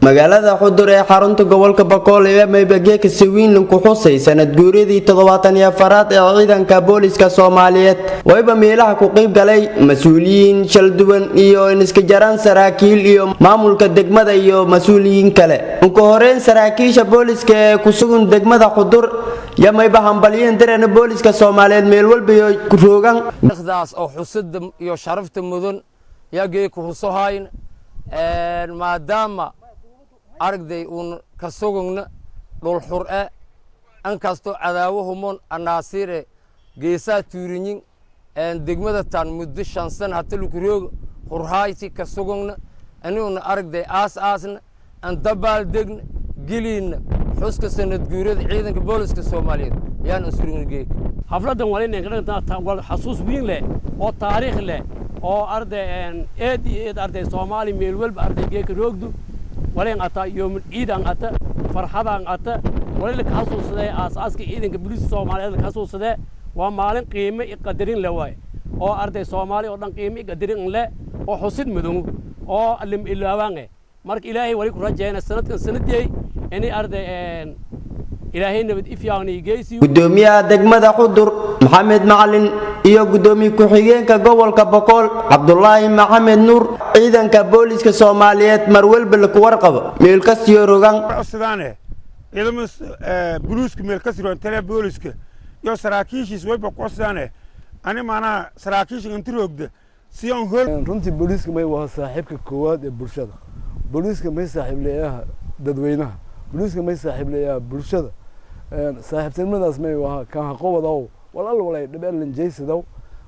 Magaalada Xudur ee xarunta gobolka Bakool ee maybageeka Sawiinlan ku xusay sanad guuryadii 74aad ee ciidanka booliska Soomaaliyeed. Wayba meelaha ku qayb galay mas-uuliyiin shalduwan iyo iniska jaraan saraakiil iyo maamulka degmada iyo mas-uuliyiin kale. Ugu horeyn saraakiisha booliska ee ku sugan degmada Xudur yamayba hambaliyeen dareena booliska Soomaaliyeed meel walba iyo roogan. Daas oo xusida iyo sharafta mudan yaa ku husohayn, maadaama aragday uun ka sugugna dhul xur-e, ankastoo cadaawo humon anaasire geesaa tuurinyin degmada tan muddo 5 sana hata lukurooga hurhayti ka sugugna, aniguna aragday aas aasna an dabaaldegna geliinna xuska sanad guurada ciidanka booliska Soomaaliyeed yaan an surugna geeka. Xafladan waa xasuus weyn leh oo taariikh leh oo arday eed iyo eed arday Soomaali meel walba arday geeka roogdu waleen ata yoomul ciidan ata farxadan ata wali la xasuusadee aasaaska ciidanka booliska Soomaaliyeed la xasuusadee. Waa maalin qiimo iyo qadarin leh waay oo arday Soomaali oo dhan qiimo iyo qadarin leh oo xusid mudan oo lim ilaawaange. Marka Ilaahay wali ku rajayna sanadkan sanadiyay inay arday Ilaahay nabad ifyaani geysiyo. Gudoomiyaha degmada Xudur Maxamed Macalin iyo gudoomiye ku-xigeenka gobolka Bokool Cabdulaahi Maxamed Nuur ciidanka booliska Soomaaliyeed marwalba laku warqabo meel kastiyo rogan. Sidaane ciidamada booliiska meel ka siroon taliya booliiska iyo saraakiishiis wayba ku codsidaane ani maanaha saraakiisha inti roogda si aan hol. Runtii booliiska may waa saaxiibka koowaad ee bulshada. Booliiska may saaxiib leeyaha dadweynaha, booliiska may saaxiib leeyaha bulshada. Saaxiibtinimadaas may waha kan haqobadaw wal alla walay dhibeelan jaysidaw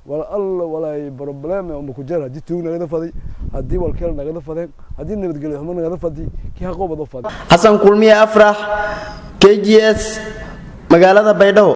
wal alla walay problem uma ku jira, haddii tuug nagada faday, haddii walkeel nagada fadeen, haddii nabadgelyo xumo nagada fadi, kii haqobado fadi. Xasan Kulmiye Afrax, KGS, magaalada Baydhabo.